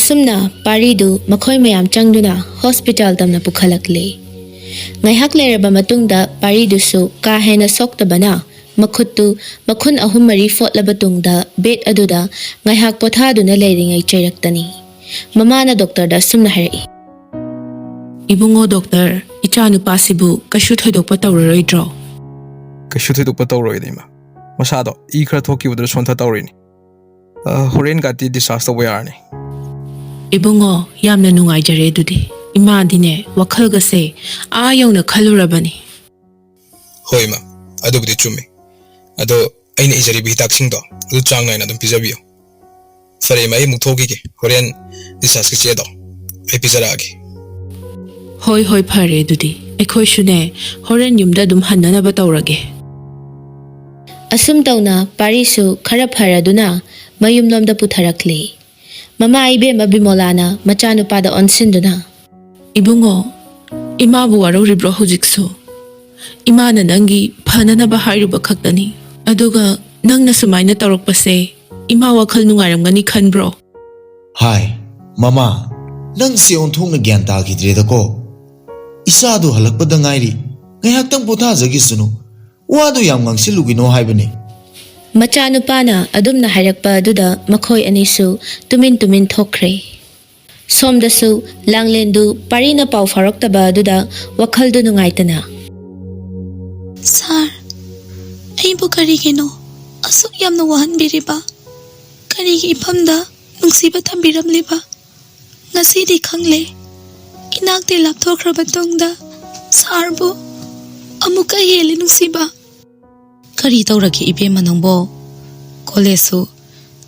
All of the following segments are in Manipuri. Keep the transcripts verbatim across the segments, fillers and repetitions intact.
ꯑꯁꯨꯝꯅ ꯄꯥꯔꯤꯗꯨ ꯃꯈꯣꯏ ꯃꯌꯥꯝ ꯆꯪꯗꯨꯅ ꯍꯣꯁꯄꯤꯇꯥꯜ ꯇꯝꯅ ꯄꯨꯈꯠꯂꯛꯂꯦ꯫ ꯉꯥꯏꯍꯥꯛ ꯂꯩꯔꯕ ꯃꯇꯨꯡꯗ ꯄꯥꯔꯤꯗꯨꯁꯨ ꯀꯥ ꯍꯦꯟꯅ ꯁꯣꯛꯇꯕꯅ ꯃꯈꯨꯠꯇꯨ ꯃꯈꯨꯟ ꯑꯍꯨꯝ ꯃꯔꯤ ꯐꯣꯠꯂꯕ ꯇꯨꯡꯗ ꯕꯦꯗ ꯑꯗꯨꯗ ꯉꯥꯏꯍꯥꯛ ꯄꯣꯊꯥꯗꯨꯅ ꯂꯩꯔꯤꯉꯩ ꯆꯩꯔꯛꯇꯅꯤ꯫ ꯃꯃꯥꯅ ꯗꯣꯛꯇꯔꯗ ꯑꯁꯨꯝꯅ ꯍꯥꯏꯔꯛꯏ꯫ "ꯏꯕꯨꯡꯉꯣ ꯗꯣꯛꯇꯔ, ꯏꯆꯥꯅꯨꯄꯥꯁꯤꯕꯨ ꯀꯩꯁꯨ ꯊꯣꯏꯗꯣꯛꯄ ꯇꯧꯔꯔꯣꯏꯗ꯭ꯔꯣ?" "ꯀꯩꯁꯨ ꯊꯣꯏꯗꯣꯛꯄ ꯇꯧꯔꯣꯏꯗ, ꯏꯃꯥ꯫ ꯃꯁꯥꯗꯣ ꯏ ꯈꯔ ꯊꯣꯛꯈꯤꯕꯗꯨꯗ ꯁꯣꯟꯊ ꯇꯧꯔꯤꯅꯤ꯫ ꯑ, ꯍꯣꯔꯦꯟ ꯀꯥꯇꯤ discharge ꯇꯧꯕ ꯌꯥꯔꯅꯤ꯫" "ꯏꯕꯨꯡꯉꯣ, ꯌꯥꯝꯅ ꯅꯨꯡꯉꯥꯏꯖꯔꯦ꯫ ꯑꯗꯨꯗꯤ ꯏꯃꯥꯗꯤꯅꯦ, ꯋꯥꯈꯜꯒꯁꯦ ꯑꯥ ꯌꯧꯅ ꯈꯜꯂꯨꯔꯕꯅꯤ꯫" "ꯍꯣꯏ, ꯏꯃꯥ, ꯑꯗꯨꯕꯨꯗꯤ ꯆꯨꯝꯃꯤ꯫ ꯑꯗꯣ ꯑꯩꯅ ꯏꯖꯔꯤꯕ ꯍꯤꯗꯥꯛꯁꯤꯡꯗꯣ ꯑꯗꯨ ꯆꯥꯡ ꯅꯥꯏꯅ ꯑꯗꯨꯝ ꯄꯤꯖꯕꯤꯌꯨ꯫ ꯐꯔꯦ, ꯏꯃꯥ, ꯑꯩ ꯑꯃꯨꯛ ꯊꯣꯛꯈꯤꯒꯦ꯫ ꯍꯣꯔꯦꯟ dischargeꯀꯤ ꯆꯦꯗꯣ ꯑꯩ ꯄꯤꯖꯔꯛꯑꯒꯦ꯫" "ꯍꯣꯏ, ꯍꯣꯏ, ꯐꯔꯦ꯫ ꯑꯗꯨꯗꯤ ꯑꯩꯈꯣꯏꯁꯨꯅꯦ, ꯍꯣꯔꯦꯟ ꯌꯨꯝꯗ ꯑꯗꯨꯝ ꯍꯟꯅꯅꯕ ꯇꯧꯔꯒꯦ꯫" ꯑꯁꯨꯝ ꯇꯧꯅ ꯄꯥꯔꯤꯁꯨ ꯈꯔ ꯐꯔꯗꯨꯅ ꯃꯌꯨꯝꯂꯣꯝꯗ ꯄꯨꯊꯔꯛꯂꯦ꯫ ꯃꯃꯥ ꯏꯕꯦꯝꯃ ꯕꯤꯃꯣꯂꯥꯅ ꯃꯆꯥꯅꯨꯄꯥꯗ ꯑꯣꯟꯁꯤꯟꯗꯨꯅ, "ꯏꯕꯨꯡꯉꯣ, ꯏꯃꯥꯕꯨ ꯋꯥꯔꯧꯔꯤꯕ꯭ꯔꯣ ꯍꯧꯖꯤꯛꯁꯨ? ꯏꯃꯥꯅ ꯅꯪꯒꯤ ꯐꯅꯅꯕ ꯍꯥꯏꯔꯨꯕ ꯈꯛꯇꯅꯤ꯫ ꯑꯗꯨꯒ ꯅꯪꯅ ꯁꯨꯃꯥꯏꯅ ꯇꯧꯔꯛꯄꯁꯦ ꯏꯃꯥ ꯋꯥꯈꯜ ꯅꯨꯡꯉꯥꯏꯔꯝꯒꯅꯤ ꯈꯟꯕ꯭ꯔꯣ?" "ꯍꯥꯏ, ꯃꯃꯥ, ꯅꯪꯁꯦ ꯑꯣꯟꯊꯣꯛꯅ ꯒ꯭ꯌꯥꯟ ꯇꯥꯈꯤꯗ꯭ꯔꯦꯗꯀꯣ꯫ ꯏꯆꯥꯗꯨ ꯍꯜꯂꯛꯄꯗ ꯉꯥꯏꯔꯤ, ꯉꯥꯏꯍꯥꯛꯇꯪ ꯄꯣꯊꯥꯖꯈꯤꯁꯅꯨ꯫ ꯋꯥꯗꯨ ꯌꯥꯝ ꯉꯥꯡꯁꯤꯜꯂꯨꯒꯤꯅꯣ ꯍꯥꯏꯕꯅꯤ꯫" ꯃꯆꯥꯅꯨꯄꯥꯅ ꯑꯗꯨꯝꯅ ꯍꯥꯏꯔꯛꯄ ꯑꯗꯨꯗ ꯃꯈꯣꯏ ꯑꯅꯤꯁꯨ ꯇꯨꯃꯤꯟ ꯇꯨꯃꯤꯟ ꯊꯣꯛꯈ꯭ꯔꯦ꯫ ꯁꯣꯝꯗꯁꯨ ꯂꯥꯡꯂꯦꯟꯗꯨ ꯄꯥꯔꯤꯅ ꯄꯥꯎ ꯐꯥꯎꯔꯛꯇꯕ ꯑꯗꯨꯗ ꯋꯥꯈꯜꯗꯨ ꯅꯨꯡꯉꯥꯏꯇꯅ, "ꯁꯥꯔ, ꯑꯩꯕꯨ ꯀꯔꯤꯒꯤꯅꯣ ꯑꯁꯨꯛ ꯌꯥꯝꯅ ꯋꯥꯍꯟꯕꯤꯔꯤꯕ? ꯀꯔꯤꯒꯤ ꯏꯐꯝꯗ ꯅꯨꯡꯁꯤꯕ ꯊꯝꯕꯤꯔꯝꯂꯤꯕ? ꯉꯁꯤꯗꯤ ꯈꯪꯂꯦ꯫ ꯏꯅꯥꯛꯇꯤ ꯂꯥꯞꯊꯣꯛꯈ꯭ꯔꯕ ꯇꯨꯡꯗ ꯁꯥꯔꯕꯨ ꯑꯃꯨꯛꯀ ꯍꯦꯜꯂꯦ ꯅꯨꯡꯁꯤꯕ꯫" "ꯀꯔꯤ ꯇꯧꯔꯒꯦ ꯏꯕꯦꯝꯃ ꯅꯪꯕꯣ? ꯀꯣꯂꯦꯖꯁꯨ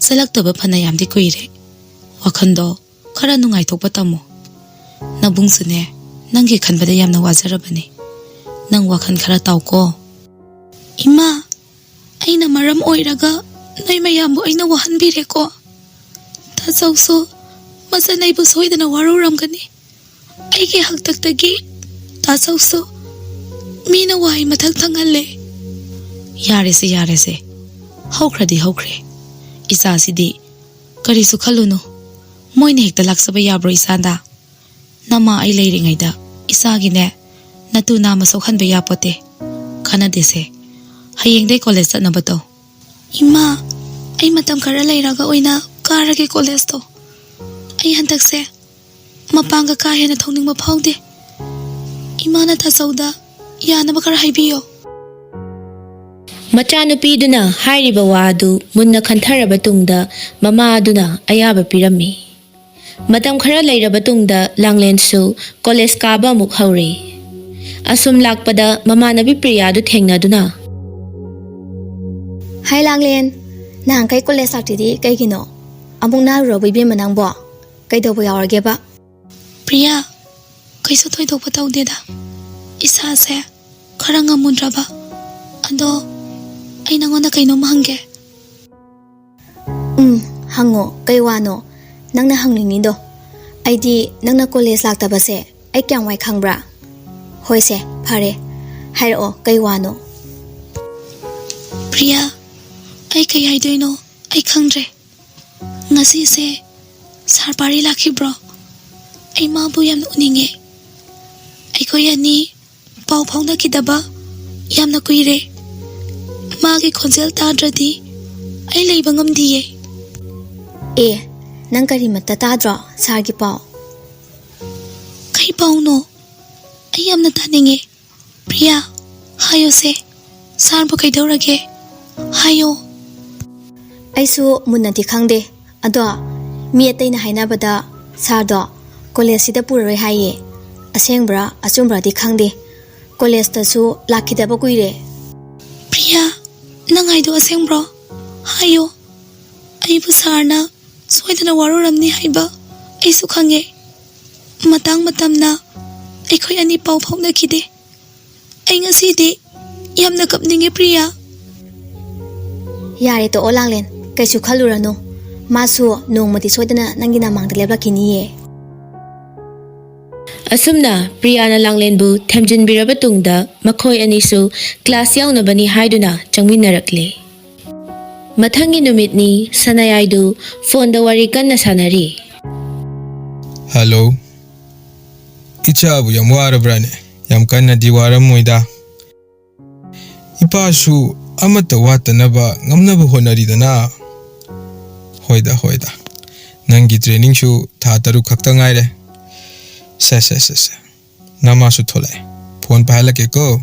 ꯆꯠꯂꯛꯇꯕ ꯐꯅꯌꯥꯝꯗꯤ ꯀꯨꯏꯔꯦ꯫ ꯋꯥꯈꯜꯗꯣ ꯈꯔ ꯅꯨꯡꯉꯥꯏꯊꯣꯛꯄ ꯇꯝꯃꯣ꯫ ꯅꯕꯨꯡꯁꯨꯅꯦ, ꯅꯪꯒꯤ ꯈꯟꯕꯗ ꯌꯥꯝꯅ ꯋꯥꯖꯔꯕꯅꯤ꯫ ꯅꯪ ꯋꯥꯈꯜ ꯈꯔ ꯇꯥꯎꯀꯣ꯫ ꯏꯃꯥ, ꯑꯩꯅ ꯃꯔꯝ ꯑꯣꯏꯔꯒ ꯅꯣꯏ ꯃꯌꯥꯝꯕꯨ ꯑꯩꯅ ꯋꯥꯍꯟꯕꯤꯔꯦꯀꯣ꯫ ꯇꯥꯆꯧꯁꯨ ꯃꯆꯟ ꯑꯩꯕꯨ ꯁꯣꯏꯗꯅ ꯋꯥꯔꯧꯔꯝꯒꯅꯤ꯫ ꯑꯩꯒꯤ ꯍꯥꯛꯇꯛꯇꯒꯤ ꯇꯥꯆꯧꯁꯨ ꯃꯤꯅ ꯋꯥꯍꯩ ꯃꯊꯛ ꯊꯪꯍꯜꯂꯦ꯫ ꯌꯥꯔꯦꯁꯦ, ꯌꯥꯔꯦꯁꯦ꯫ ꯍꯧꯈ꯭ꯔꯗꯤ ꯍꯧꯈ꯭ꯔꯦ꯫ ꯏꯆꯥꯁꯤꯗꯤ ꯀꯔꯤꯁꯨ ꯈꯜꯂꯨꯅꯨ꯫ ꯃꯣꯏꯅ ꯍꯦꯛꯇ ꯂꯥꯛꯆꯕ ꯌꯥꯕ꯭ꯔꯣ ꯏꯆꯥꯗ? ꯅꯃꯥ ꯑꯩ ꯂꯩꯔꯤꯉꯩꯗ ꯏꯆꯥꯒꯤꯅꯦ, ꯅꯇꯨ ꯅꯥꯝꯃ ꯁꯣꯛꯍꯟꯕ ꯌꯥꯄꯣꯠꯇꯦ꯫ ꯀꯥꯟꯅꯗꯦꯁꯦ꯫ ꯍꯌꯦꯡꯗꯩ ꯀꯣꯂꯦꯖ ꯆꯠꯅꯕ ꯇꯧ꯫ ꯏꯃꯥ, ꯑꯩ ꯃꯇꯝ ꯈꯔ ꯂꯩꯔꯒ ꯑꯣꯏꯅ ꯀꯥꯔꯒꯦ ꯀꯣꯂꯦꯖꯇꯣ꯫ ꯑꯩ ꯍꯟꯗꯛꯁꯦ ꯃꯄꯥꯟꯒ ꯀꯥ ꯍꯦꯟꯅ ꯊꯣꯛꯅꯤꯡꯕ ꯐꯥꯎꯗꯦ꯫ ꯏꯃꯥꯅ ꯇꯥꯆꯧꯗ ꯌꯥꯅꯕ ꯈꯔ ꯍꯥꯏꯕꯤꯌꯣ꯫ ꯃꯆꯥꯅꯨꯄꯤꯗꯨꯅ ꯍꯥꯏꯔꯤꯕ ꯋꯥ ꯑꯗꯨ ꯃꯨꯟꯅ ꯈꯟꯊꯔꯕ ꯇꯨꯡꯗ ꯃꯃꯥ ꯑꯗꯨꯅ ꯑꯌꯥꯕ ꯄꯤꯔꯝꯃꯤ꯫ ꯃꯇꯝ ꯈꯔ ꯂꯩꯔꯕ ꯇꯨꯡꯗ ꯂꯥꯡꯂꯦꯟꯁꯨ ꯀꯣꯂꯦꯖ ꯀꯥꯕ ꯑꯃꯨꯛ ꯍꯧꯔꯦ꯫ ꯑꯁꯨꯝ ꯂꯥꯛꯄꯗ ꯃꯃꯥꯟꯅꯕꯤ ꯄ꯭ꯔꯤꯌꯥꯗꯨ ꯊꯦꯡꯅꯗꯨꯅ, ꯍꯥꯏ ꯂꯥꯡꯂꯦꯟ, ꯅꯍꯥꯟꯈꯩ ꯀꯣꯂꯦꯖ ꯂꯥꯛꯇ꯭ꯔꯤꯗꯤ ꯀꯩꯒꯤꯅꯣ? ꯑꯃꯨꯛ ꯅꯥꯔꯨꯔꯕ ꯏꯕꯦꯝꯃ ꯅꯪꯕꯣ? ꯀꯩꯗꯧꯕ ꯌꯥꯎꯔꯒꯦꯕ? ꯄ꯭ꯔꯤꯌꯥ, ꯀꯩꯁꯨ ꯊꯣꯏꯗꯣꯛꯄ ꯇꯧꯗꯦꯗ꯫ ꯏꯁꯥꯁꯦ ꯈꯔ ꯉꯝꯃꯨꯗ꯭ꯔꯕ꯫ ꯑꯗꯣ ꯑꯩ ꯅꯉꯣꯟꯗ ꯀꯩꯅꯣꯝ ꯍꯪꯒꯦ꯫ ꯎꯝ, ꯍꯪꯉꯣ, ꯀꯩ ꯋꯥꯅꯣ ꯅꯪꯅ ꯍꯪꯅꯤꯡꯉꯤꯗꯣ? ꯑꯩꯗꯤ ꯅꯪꯅ ꯀꯣꯂꯦꯖ ꯂꯥꯛꯇꯕꯁꯦ ꯑꯩ ꯀꯌꯥꯝ ꯋꯥꯏ ꯈꯪꯕ꯭ꯔꯥ? ꯍꯣꯏꯁꯦ, ꯐꯔꯦ, ꯍꯥꯏꯔꯛꯑꯣ, ꯀꯩ ꯋꯥꯅꯣ? ꯄ꯭ꯔꯤꯌꯥ, ꯑꯩ ꯀꯩ ꯍꯥꯏꯗꯣꯏꯅꯣ ꯑꯩ ꯈꯪꯗ꯭ꯔꯦ꯫ ꯉꯁꯤꯁꯦ ꯁꯥꯔ ꯄꯥꯔꯤ ꯂꯥꯛꯈꯤꯕ꯭ꯔꯣ? ꯑꯩ ꯃꯥꯕꯨ ꯌꯥꯝꯅ ꯎꯅꯤꯡꯉꯦ꯫ ꯑꯩꯈꯣꯏ ꯑꯅꯤ ꯄꯥꯎ ꯐꯥꯎꯅꯈꯤꯗꯕ ꯌꯥꯝꯅ ꯀꯨꯏꯔꯦ꯫ ꯃꯥꯒꯤ ꯈꯣꯟꯖꯦꯜ ꯇꯥꯗ꯭ꯔꯗꯤ ꯑꯩ ꯂꯩꯕ ꯉꯝꯗꯤꯌꯦ꯫ ꯑꯦ, ꯅꯪ ꯀꯔꯤꯃꯠꯇ ꯇꯥꯗ꯭ꯔꯣ ꯁꯥꯔꯒꯤ ꯄꯥꯎ? ꯀꯩ ꯄꯥꯎꯅꯣ? ꯑꯩ ꯌꯥꯝꯅ ꯇꯥꯅꯤꯡꯉꯦ꯫ ꯄ꯭ꯔꯤꯌꯥ, ꯍꯥꯏꯌꯣꯁꯦ, ꯁꯥꯔꯕꯨ ꯀꯩꯗꯧꯔꯒꯦ? ꯍꯥꯏꯌꯣ꯫ ꯑꯩꯁꯨ ꯃꯨꯟꯅꯗꯤ ꯈꯪꯗꯦ, ꯑꯗꯣ ꯃꯤ ꯑꯇꯩꯅ ꯍꯥꯏꯅꯕꯗ ꯁꯥꯔꯗꯣ ꯀꯣꯂꯦꯖꯁꯤꯗ ꯄꯨꯔꯔꯣꯏ ꯍꯥꯏꯌꯦ꯫ ꯑꯁꯦꯡꯕ꯭ꯔꯥ ꯑꯆꯨꯝꯕ꯭ꯔꯥꯗꯤ ꯈꯪꯗꯦ, ꯀꯣꯂꯦꯖꯇꯁꯨ ꯂꯥꯛꯈꯤꯗꯕ ꯀꯨꯏꯔꯦ꯫ ꯄ꯭ꯔꯤꯌꯥ, ꯅꯪ ꯍꯥꯏꯗꯣ ꯑꯁꯦꯡꯕ꯭ꯔꯣ? ꯍꯥꯏꯌꯣ꯫ ꯑꯩꯕꯨ ꯁꯥꯔꯅ ꯁꯣꯏꯗꯅ ꯋꯥꯔꯧꯔꯝꯅꯤ ꯍꯥꯏꯕ ꯑꯩꯁꯨ ꯈꯪꯉꯦ꯫ ꯃꯇꯥꯡ ꯃꯇꯝꯅ ꯑꯩꯈꯣꯏ ꯑꯅꯤ ꯄꯥꯎ ꯐꯥꯎꯅꯈꯤꯗꯦ꯫ ꯑꯩ ꯉꯁꯤꯗꯤ ꯌꯥꯝꯅ ꯀꯞꯅꯤꯡꯉꯦ, ꯄ꯭ꯔꯤꯌꯥ꯫ ꯌꯥꯔꯦ, ꯇꯣꯛꯑꯣ, ꯂꯥꯡꯂꯦꯟ꯫ ꯀꯩꯁꯨ ꯈꯜꯂꯨꯔꯅꯨ꯫ ꯃꯥꯁꯨ ꯅꯣꯡꯃꯗꯤ ꯁꯣꯏꯗꯅ ꯅꯪꯒꯤ ꯅꯃꯥꯡꯗ ꯂꯦꯞꯂꯛꯈꯤꯅꯤꯌꯦ꯫ ꯑꯁꯨꯝꯅ ꯄ꯭ꯔꯤꯌꯥꯅ ꯂꯥꯡꯂꯦꯟꯕꯨ ꯊꯦꯝꯖꯤꯟꯕꯤꯔꯕ ꯇꯨꯡꯗ, ꯃꯈꯣꯏ ꯑꯅꯤꯁꯨ ꯀ꯭ꯂꯥꯁ ꯌꯥꯎꯅꯕꯅꯤ ꯍꯥꯏꯗꯨꯅ ꯆꯪꯃꯤꯟꯅꯔꯛꯂꯦ꯫ ꯃꯊꯪꯒꯤ ꯅꯨꯃꯤꯠꯅꯤ꯫ ꯁꯅꯥꯌꯥꯏꯗꯨ ꯐꯣꯟꯗ ꯋꯥꯔꯤ ꯀꯟꯅ ꯁꯥꯟꯅꯔꯤ꯫ ꯍꯜꯂꯣ꯫ ꯏꯆꯥꯕꯨ ꯌꯥꯝ ꯋꯥꯔꯕ꯭ꯔꯥꯅꯦ? ꯌꯥꯝ ꯀꯟꯅꯗꯤ ꯋꯥꯔꯝꯃꯣꯏꯗ꯫ ꯏꯄꯥꯁꯨ ꯑꯃꯠꯇ ꯋꯥꯠꯇꯅꯕ ꯉꯝꯅꯕ ꯍꯣꯠꯅꯔꯤꯗꯅ꯫ ꯍꯣꯏꯗ, ꯍꯣꯏꯗ꯫ ꯅꯪꯒꯤ ꯇ꯭ꯔꯦꯅꯤꯡꯁꯨ ꯊꯥ ꯇꯔꯨꯛ ꯈꯛꯇ ꯉꯥꯏꯔꯦ꯫ ꯁꯦ, ꯁꯦ, ꯁꯦ, ꯁꯦ꯫ ꯅꯃꯥꯁꯨ ꯊꯣꯛꯂꯛꯑꯦ꯫ ꯐꯣꯟ ꯄꯥꯏꯍꯜꯂꯛꯀꯦꯀꯣ꯫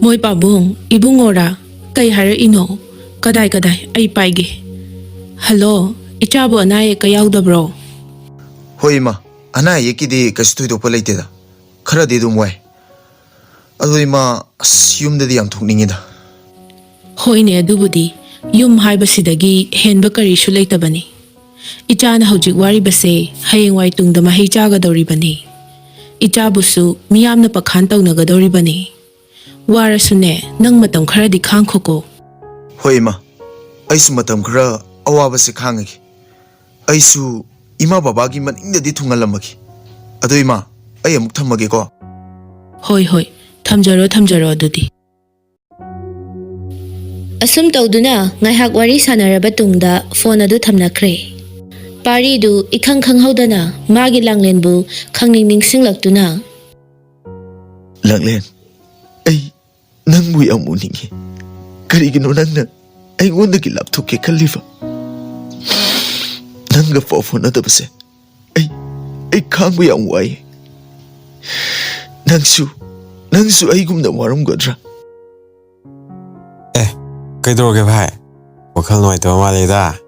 ꯃꯣꯏ ꯄꯥꯕꯨꯡ, ꯏꯕꯨꯡꯉꯣꯔꯥ? ꯀꯩ ꯍꯥꯏꯔꯛꯏꯅꯣ? ꯀꯗꯥꯏ, ꯀꯗꯥꯏ? ꯑꯩ ꯄꯥꯏꯒꯦ꯫ ꯍꯜꯂꯣ, ꯏꯆꯥꯕꯨ ꯑꯅꯥ ꯑꯌꯦꯛꯀ ꯌꯥꯎꯗꯕ꯭ꯔꯣ? ꯍꯣꯏ, ꯏꯃꯥ꯫ ꯑꯅꯥ ꯑꯌꯦꯛꯀꯤꯗꯤ ꯀꯩꯁꯨ ꯊꯣꯏꯗꯣꯛꯄ ꯂꯩꯇꯦꯗ꯫ ꯈꯔꯗꯤ ꯑꯗꯨꯝ ꯋꯥꯏ꯫ ꯑꯗꯣ ꯏꯃꯥ, ꯑꯁ, ꯌꯨꯝꯗꯗꯤ ꯌꯥꯝ ꯊꯣꯛꯅꯤꯡꯉꯤꯗ꯫ ꯍꯣꯏꯅꯦ, ꯑꯗꯨꯕꯨꯗꯤ꯫ ꯌꯨꯝ ꯍꯥꯏꯕꯁꯤꯗꯒꯤ ꯍꯦꯟꯕ ꯀꯔꯤꯁꯨ ꯂꯩꯇꯕꯅꯤ꯫ ꯏꯆꯥꯅ ꯍꯧꯖꯤꯛ ꯋꯥꯔꯤꯕꯁꯦ ꯍꯌꯦꯡꯋꯥꯏ ꯇꯨꯡꯗ ꯃꯍꯩ ꯆꯥꯒꯗꯧꯔꯤꯕꯅꯤ꯫ ꯏꯆꯥꯕꯨꯁꯨ ꯃꯤꯌꯥꯝꯅ ꯄꯈꯥꯟ ꯇꯧꯅꯒꯗꯧꯔꯤꯕꯅꯤ꯫ ꯋꯥꯔꯁꯨꯅꯦ, ꯅꯪ ꯃꯇꯝ ꯈꯔꯗꯤ ꯈꯥꯡꯈꯣꯀꯣ꯫ ꯍꯣꯏ, ꯏꯃꯥ꯫ ꯑꯩꯁꯨ ꯃꯇꯝ ꯈꯔ ꯑꯋꯥꯕꯁꯦ ꯈꯥꯡꯉꯒꯦ꯫ ꯑꯩꯁꯨ ꯏꯃꯥ ꯕꯕꯥꯒꯤ ꯃꯅꯤꯡꯗꯗꯤ ꯊꯨꯡꯍꯜꯂꯝꯃꯒꯦ꯫ ꯑꯗꯣ ꯏꯃꯥ, ꯑꯩ ꯑꯃꯨꯛ ꯊꯝꯃꯒꯦꯀꯣ꯫ ꯍꯣꯏ, ꯍꯣꯏ꯫ ꯊꯝꯖꯔꯣ, ꯊꯝꯖꯔꯣ ꯑꯗꯨꯗꯤ꯫ ꯑꯁꯨꯝ ꯇꯧꯗꯨꯅ ꯉꯥꯏꯍꯥꯛ ꯋꯥꯔꯤ ꯁꯥꯟꯅꯔꯕ ꯇꯨꯡꯗ ꯐꯣꯟ ꯑꯗꯨ ꯊꯝꯅꯈ꯭ꯔꯦ꯫ ꯄꯥꯔꯤꯗꯨ ꯏꯈꯪ ꯈꯪꯍꯧꯗꯅ ꯃꯥꯒꯤ ꯂꯥꯡꯂꯦꯟꯕꯨ ꯈꯪꯅꯤꯡ ꯅꯤꯡꯁꯤꯡꯂꯛꯇꯨꯅ, ꯂꯥꯡꯂꯦꯟ, ꯑꯩ ꯅꯪꯕꯨ ꯌꯥꯝ ꯎꯅꯤꯡꯉꯤ꯫ ꯀꯔꯤꯒꯤꯅꯣ ꯅꯪꯅ ꯑꯩꯉꯣꯟꯗꯒꯤ ꯂꯥꯞꯊꯣꯛꯀꯦ ꯈꯜꯂꯤꯕ? ꯅꯪꯒ ꯄꯥꯎ ꯐꯥꯎꯅꯗꯕꯁꯦ ꯑꯩ, ꯑꯩ ꯈꯥꯡꯕ ꯌꯥꯝ ꯋꯥꯏ꯫ ꯅꯪꯁꯨ, ꯅꯪꯁꯨ ꯑꯩꯒꯨꯝꯅ ꯋꯥꯔꯝꯒꯗ꯭ꯔꯥ? ꯑꯦ, ꯀꯩꯗꯧꯔꯒꯦ ꯚꯥꯏ? ꯋꯥꯈꯜ ꯅꯨꯡꯉꯥꯏꯇꯕ ꯃꯥꯜꯂꯦꯗ꯫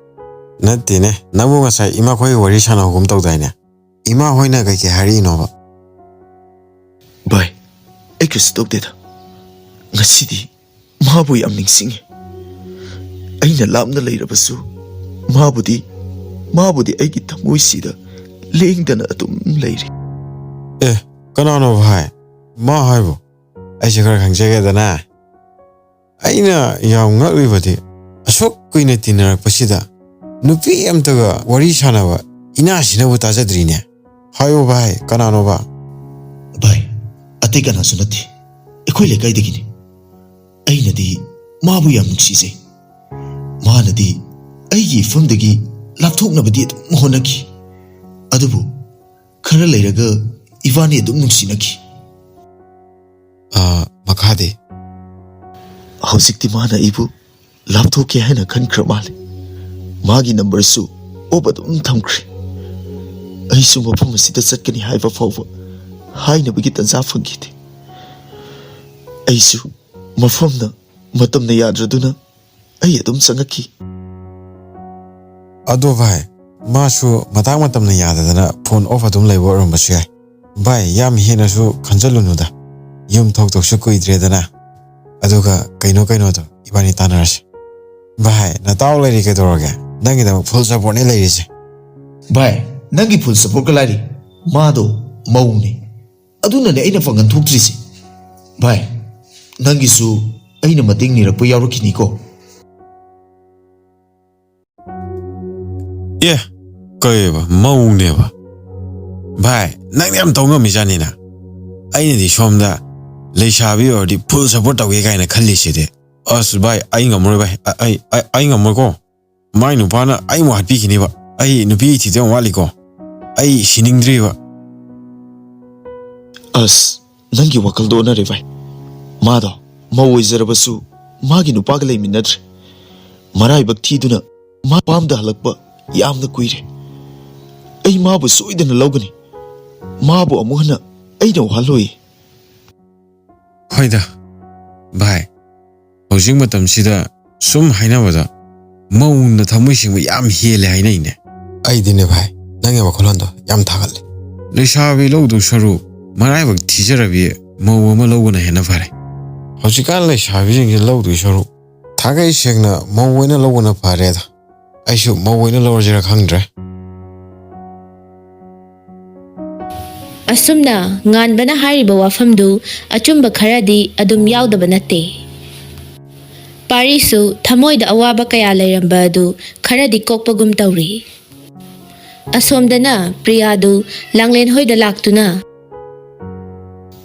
ꯅꯠꯇꯦꯅꯦ, ꯅꯪꯕꯨ ꯉꯁꯥꯏ ꯏꯃꯥꯈꯣꯏꯒ ꯋꯥꯔꯤ ꯁꯥꯟꯅꯍꯧꯒꯨꯝ ꯇꯧꯗꯥꯏꯅꯦ? ꯏꯃꯥ ꯍꯣꯏꯅ ꯀꯩꯀꯩ ꯍꯥꯏꯔꯛꯏꯅꯣꯕ? ꯚꯥꯏ, ꯑꯩ ꯀꯩꯁꯨ ꯇꯧꯗꯦꯗ꯫ ꯉꯁꯤꯗꯤ ꯃꯥꯕꯨ ꯌꯥꯝ ꯅꯤꯡꯁꯤꯡꯉꯤ꯫ ꯑꯩꯅ ꯂꯥꯞꯅ ꯂꯩꯔꯕꯁꯨ ꯃꯥꯕꯨꯗꯤ ꯃꯥꯕꯨꯗꯤ ꯑꯩꯒꯤ ꯊꯃꯣꯏꯁꯤꯗ ꯂꯦꯡꯗꯅ ꯑꯗꯨꯝ ꯂꯩꯔꯤ꯫ ꯑꯦ, ꯀꯅꯥꯅꯣ ꯚꯥꯏ? ꯃꯥ ꯍꯥꯏꯕꯨ? ꯑꯩꯁꯨ ꯈꯔ ꯈꯪꯖꯒꯦꯗꯅ꯫ ꯑꯩꯅ ꯌꯥꯝ ꯉꯛꯂꯤꯕꯗꯤ, ꯑꯁꯨꯛ ꯀꯨꯏꯅ ꯇꯤꯟꯅꯔꯛꯄꯁꯤꯗ ꯅꯨꯄꯤ ꯑꯝꯇꯒ ꯋꯥꯔꯤ ꯁꯥꯟꯅꯕ ꯏꯅꯥꯁꯤꯅꯕꯨ ꯇꯥꯖꯗ꯭ꯔꯤꯅꯦ꯫ ꯍꯥꯏꯌꯣ ꯚꯥꯏ, ꯀꯅꯥꯅꯣꯕ? ꯚꯥꯏ, ꯑꯇꯩ ꯀꯅꯥꯁꯨ ꯅꯠꯇꯦ, ꯑꯩꯈꯣꯏ ꯂꯩꯀꯥꯏꯗꯒꯤꯅꯤ꯫ ꯑꯩꯅꯗꯤ ꯃꯥꯕꯨ ꯌꯥꯝ ꯅꯨꯡꯁꯤꯖꯩ꯫ ꯃꯥꯅꯗꯤ ꯑꯩꯒꯤ ꯏꯐꯝꯗꯒꯤ ꯂꯥꯞꯊꯣꯛꯅꯕꯗꯤ ꯑꯗꯨꯝ ꯍꯣꯠꯅꯈꯤ꯫ ꯑꯗꯨꯕꯨ ꯈꯔ ꯂꯩꯔꯒ ꯏꯕꯥꯅꯤ ꯑꯗꯨꯝ ꯅꯨꯡꯁꯤꯅꯈꯤ꯫ ꯑꯥ, ꯃꯈꯥꯗꯤ? ꯍꯧꯖꯤꯛꯇꯤ ꯃꯥꯅ ꯑꯩꯕꯨ ꯂꯥꯞꯊꯣꯛꯀꯦ ꯍꯥꯏꯅ ꯈꯟꯈ꯭ꯔ ꯃꯥꯜꯂꯦ꯫ ꯃꯥꯒꯤ ꯅꯝꯕꯔꯁꯨ ꯑꯣꯞ ꯑꯗꯨꯝ ꯊꯝꯈ꯭ꯔꯦ꯫ ꯑꯩꯁꯨ ꯃꯐꯝ ꯑꯁꯤꯗ ꯆꯠꯀꯅꯤ ꯍꯥꯏꯕ ꯐꯥꯎꯕ ꯍꯥꯏꯅꯕꯒꯤ ꯇꯟꯖꯥ ꯐꯪꯈꯤꯗꯦ꯫ ꯑꯩꯁꯨ ꯃꯐꯝꯅ ꯃꯇꯝꯅ ꯌꯥꯗ꯭ꯔꯗꯨꯅ ꯑꯩ ꯑꯗꯨꯝ ꯆꯪꯉꯛꯈꯤ꯫ ꯑꯗꯣ ꯚꯥꯏ, ꯃꯥꯁꯨ ꯃꯇꯥꯡ ꯃꯇꯝꯅ ꯌꯥꯗꯗꯅ ꯐꯣꯟ ꯑꯣꯐ ꯑꯗꯨꯝ ꯂꯩꯕ ꯑꯣꯏꯔꯝꯕꯁꯨ ꯌꯥꯏ꯫ ꯚꯥꯏ, ꯌꯥꯝ ꯍꯦꯟꯅꯁꯨ ꯈꯟꯖꯜꯂꯨꯅꯨꯗ꯫ ꯌꯨꯝ ꯊꯣꯛꯇꯧꯁꯨ ꯀꯨꯏꯗ꯭ꯔꯦꯗꯅ꯫ ꯑꯗꯨꯒ ꯀꯩꯅꯣ ꯀꯩꯅꯣꯗꯣ ꯏꯕꯥꯅꯤ ꯇꯥꯟꯅꯔꯁꯦ꯫ ꯚꯥꯏ, ꯅꯇꯥꯎ ꯂꯩꯔꯤ ꯀꯩꯗꯧꯔꯒꯦ? ꯅꯪꯒꯤꯗꯃꯛ ꯐꯨꯜ ꯁꯞꯄꯣꯔꯠꯅꯦ ꯂꯩꯔꯤꯁꯦ꯫ ꯚꯥꯏ, ꯅꯪꯒꯤ ꯐꯨꯜ ꯁꯞꯄꯣꯔꯠꯀ ꯂꯥꯏꯔꯤ꯫ ꯃꯥꯗꯣ ꯃꯧꯅꯦ꯫ ꯑꯗꯨꯅꯅꯦ ꯑꯩꯅ ꯄꯥꯡꯒꯟ ꯊꯣꯛꯇ꯭ꯔꯤꯁꯦ꯫ ꯚꯥꯏ, ꯅꯪꯒꯤꯁꯨ ꯑꯩꯅ ꯃꯇꯦꯡ ꯅꯤꯔꯛꯄ ꯌꯥꯎꯔꯛꯈꯤꯅꯤꯀꯣ꯫ ꯑꯦ, ꯀꯩꯕ? ꯃꯧꯅꯦꯕ? ꯚꯥꯏ, ꯅꯪꯗꯤ ꯌꯥꯝ ꯇꯧ ꯉꯝꯃꯤꯖꯥꯠꯅꯤꯅ꯫ ꯑꯩꯅꯗꯤ ꯁꯣꯝꯗ ꯂꯩꯁꯥꯕꯤ ꯑꯣꯏꯔꯗꯤ ꯐꯨꯜ ꯁꯞꯄꯣꯔꯠ ꯇꯧꯒꯦ ꯀꯥꯏꯅ ꯈꯜꯂꯤꯁꯤꯗꯤ꯫ ꯑꯁ ꯚꯥꯏ, ꯑꯩ ꯉꯝꯃꯔꯣꯏ ꯚꯥꯏ꯫ ꯑ-, ꯑꯩ, ꯑꯩ, ꯑꯩ ꯉꯝꯃꯣꯏꯀꯣ꯫ ꯃꯥꯏ ꯅꯨꯄꯥꯅ ꯑꯩ ꯑꯃꯨꯛ ꯍꯥꯠꯄꯤꯈꯤꯅꯤꯕ꯫ ꯑꯩ ꯅꯨꯄꯤ ꯊꯤꯗꯧ ꯌꯥꯝ ꯋꯥꯠꯂꯤꯀꯣ꯫ ꯑꯩ ꯁꯤꯅꯤꯡꯗ꯭ꯔꯤꯕ꯫ ꯑꯁ, ꯅꯪꯒꯤ ꯋꯥꯈꯜꯗꯣ ꯑꯣꯟꯅꯔꯦ ꯚꯥꯏ꯫ ꯃꯥꯗꯣ ꯃꯧ ꯑꯣꯏꯖꯔꯕꯁꯨ ꯃꯥꯒꯤ ꯅꯨꯄꯥꯒ ꯂꯩꯃꯤꯟꯅꯗ꯭ꯔꯦ꯫ ꯃꯔꯥꯏꯕꯛ ꯊꯤꯗꯨꯅ ꯃꯥ ꯄꯥꯝꯗ ꯍꯜꯂꯛꯄ ꯌꯥꯝꯅ ꯀꯨꯏꯔꯦ꯫ ꯑꯩ ꯃꯥꯕꯨ ꯁꯣꯏꯗꯅ ꯂꯧꯒꯅꯤ꯫ ꯃꯥꯕꯨ ꯑꯃꯨꯛ ꯍꯟꯅ ꯑꯩꯅ ꯋꯥꯍꯜꯂꯣꯏ꯫ ꯍꯣꯏꯗ, ꯚꯥꯏ, ꯍꯧꯖꯤꯛ ꯃꯇꯝꯁꯤꯗ ꯁꯨꯝ ꯍꯥꯏꯅꯕꯗ ꯃꯧꯅ ꯊꯃꯣꯏ ꯁꯦꯡꯕ ꯌꯥꯝ ꯍꯦꯜꯂꯦ ꯍꯥꯏꯅꯩꯅꯦ꯫ ꯑꯩꯗꯤꯅꯦ ꯚꯥꯏ, ꯅꯪꯒꯤ ꯋꯥꯈꯜꯂꯣꯟꯗꯣ ꯌꯥꯝ ꯊꯥꯒꯠꯂꯦ꯫ ꯂꯩꯁꯥꯕꯤ ꯂꯧꯗꯧ ꯁꯔꯨꯛ ꯃꯔꯥꯏꯕꯛ ꯊꯤꯖꯔꯕꯤ ꯃꯧ ꯑꯃ ꯂꯧꯕꯅ ꯍꯦꯟꯅ ꯐꯔꯦ꯫ ꯍꯧꯖꯤꯛꯀꯥꯟ ꯂꯩꯁꯥꯕꯤꯁꯤꯡꯁꯦ ꯂꯧꯗꯣꯏ ꯁꯔꯨꯛ ꯊꯥꯒꯩ ꯁꯦꯡꯅ ꯃꯧ ꯑꯣꯏꯅ ꯂꯧꯕꯅ ꯐꯔꯦꯗ꯫ ꯑꯩꯁꯨ ꯃꯧ ꯑꯣꯏꯅ ꯂꯧꯔꯁꯤꯔꯥ ꯈꯪꯗ꯭ꯔꯦ꯫ ꯑꯁꯨꯝꯅ ꯉꯥꯟꯕꯅ ꯍꯥꯏꯔꯤꯕ ꯋꯥꯐꯝꯗꯨ ꯑꯆꯨꯝꯕ ꯈꯔꯗꯤ ꯑꯗꯨꯝ ꯌꯥꯎꯗꯕ ꯅꯠꯇꯦ꯫ ꯄꯥꯔꯤꯁꯨ ꯊꯃꯣꯏꯗ ꯑꯋꯥꯕ ꯀꯌꯥ ꯂꯩꯔꯝꯕ ꯑꯗꯨ ꯈꯔꯗꯤ ꯀꯣꯛꯄꯒꯨꯝ ꯇꯧꯔꯤ꯫ ꯑꯁꯣꯝꯗꯅ ꯄ꯭ꯔꯤꯌꯥꯗꯨ ꯂꯥꯡꯂꯦꯟ ꯍꯣꯏꯗ ꯂꯥꯛꯇꯨꯅ,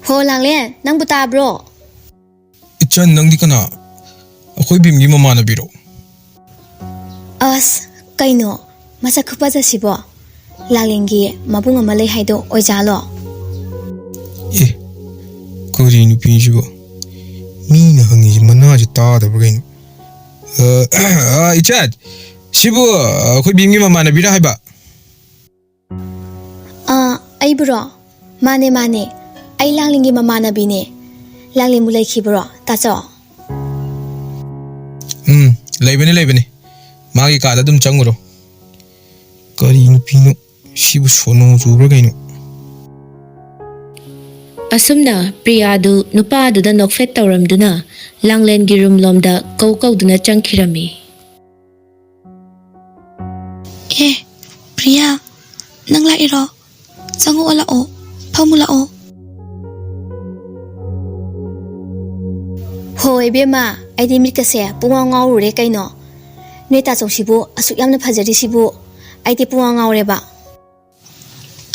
"ꯍꯣ ꯂꯥꯡꯂꯦꯟ, ꯅꯪꯕꯨ ꯇꯥꯕ꯭ꯔꯣ?" "ꯏꯆꯟ, ꯅꯪꯗꯤ ꯀꯅꯥ? ꯑꯩꯈꯣꯏ ꯕꯤꯝꯒꯤ ꯃꯃꯥꯟꯅꯕꯤꯔꯣ?" "ꯑꯁ, ꯀꯩꯅꯣ, ꯃꯁꯛ ꯈꯨꯐꯖꯁꯤꯕꯣ? ꯂꯥꯡꯂꯦꯟꯒꯤ ꯃꯕꯨꯡ ꯑꯃ ꯂꯩ ꯍꯥꯏꯗꯣ ꯑꯣꯏꯖꯥꯠꯂꯣ?" ꯑꯦ, ꯀꯔꯤ ꯅꯨꯄꯤꯁꯤꯕꯣ? ꯃꯤꯅ ꯍꯪꯉꯤꯁꯤ ꯃꯅꯥꯁꯤ ꯇꯥꯗꯕ꯭ꯔꯥ ꯀꯩꯅꯣ? ꯑ, ꯑ, ꯏꯆꯟ, ꯁꯤꯕꯨ ꯑꯩꯈꯣꯏ ꯕꯤꯝꯒꯤ ꯃꯃꯥꯟꯅꯕꯤꯔꯥ ꯍꯥꯏꯕ? "ꯑꯥ, ꯑꯩꯕꯨꯔꯣ? ꯃꯥꯅꯦ, ꯃꯥꯅꯦ꯫ ꯑꯩ ꯂꯥꯡꯂꯦꯟꯒꯤ ꯃꯃꯥꯟꯅꯕꯤꯅꯦ꯫ ꯂꯥꯡꯂꯦꯟꯕꯨ ꯂꯩꯈꯤꯕ꯭ꯔꯣ, ꯇꯥꯆꯧ?" "ꯎꯝ, ꯂꯩꯕꯅꯤ, ꯂꯩꯕꯅꯤ꯫ ꯃꯥꯒꯤ ꯀꯥꯗ ꯑꯗꯨꯝ ꯆꯪꯉꯨꯔꯣ꯫" ꯀꯔꯤ ꯅꯨꯄꯤꯅꯣ? ꯁꯤꯕꯨ ꯁꯣꯅꯣ ꯆꯨꯕ꯭ꯔꯥ ꯀꯩꯅꯣ? ꯑꯁꯨꯝꯅ ꯄ꯭ꯔꯤꯌꯥꯗꯨ ꯅꯨꯄꯥꯗꯨꯗ ꯅꯣꯛꯐꯦꯠ ꯇꯧꯔꯝꯗꯨꯅ ꯂꯥꯡꯂꯦꯟꯒꯤ ꯔꯨꯝꯂꯣꯝꯗ ꯀꯧ ꯀꯧꯗꯨꯅ ꯆꯪꯈꯤꯔꯝꯃꯤ꯫ "ꯑꯦ, ꯄ꯭ꯔꯤꯌꯥ, ꯅꯪ ꯂꯥꯛꯏꯔꯣ? ꯆꯪꯉꯛꯑꯣ, ꯂꯥꯛꯑꯣ, ꯐꯝꯃꯨ ꯂꯥꯛꯑꯣ꯫" "ꯍꯣ, ꯏꯕꯦꯝꯃ, ꯑꯩꯗꯤ ꯃꯤꯠꯀꯁꯦ ꯄꯨꯡꯉꯥꯎ ꯉꯥꯎꯔꯨꯔꯦ ꯀꯩꯅꯣ꯫ ꯅꯣꯏ ꯇꯥꯆꯧꯁꯤꯕꯨ ꯑꯁꯨꯛ ꯌꯥꯝꯅ ꯐꯖꯔꯤꯁꯤꯕꯨ ꯑꯩꯗꯤ ꯄꯨꯡꯉꯥꯎ ꯉꯥꯎꯔꯦꯕ꯫"